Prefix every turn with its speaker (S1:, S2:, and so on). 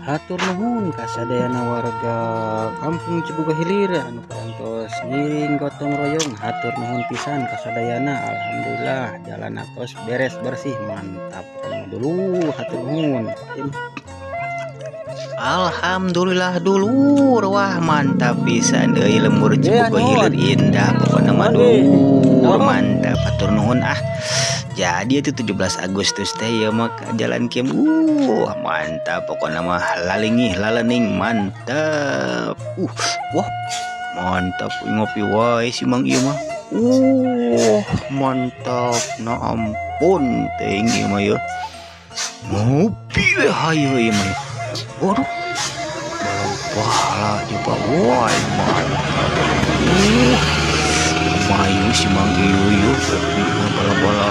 S1: Hatur nuhun ka sadayana warga Kampung Cibogo Hilir anu parantos ngiring gotong royong. Hatur nuhun pisan ka sadayana. Alhamdulillah, jalan tos beres, bersih, mantap dulu. Hatur nuhun.
S2: Alhamdulillah, dulur. Wah, mantap pisan deui lembur Cibogo Hilir, indah pokoknya mah, dulur. Mantap, hatur nuhun. Ah, jadi itu 17 Agustus teh ya mah jalan kim. Mantap pokoknya mah, lalingih lalening, mantap. Wah, mantap, ngopi wae si Mang ieu mah. Mantap, nah ampun teuing ieu mah ya, ngopi we hayu ieu mah. Waduh, bala juga, wah, mantap. Mayu si Mang ieu, ieu kopi mah bala-bala.